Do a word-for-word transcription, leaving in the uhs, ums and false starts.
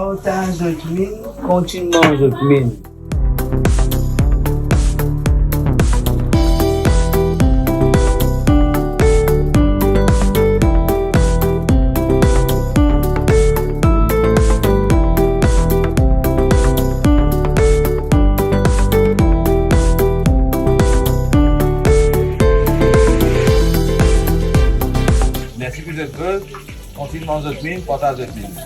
Partaz zot mem, kontign manz zot mem. Mersi pou zot vot. Kontign manz zot mem, partaz zot mem.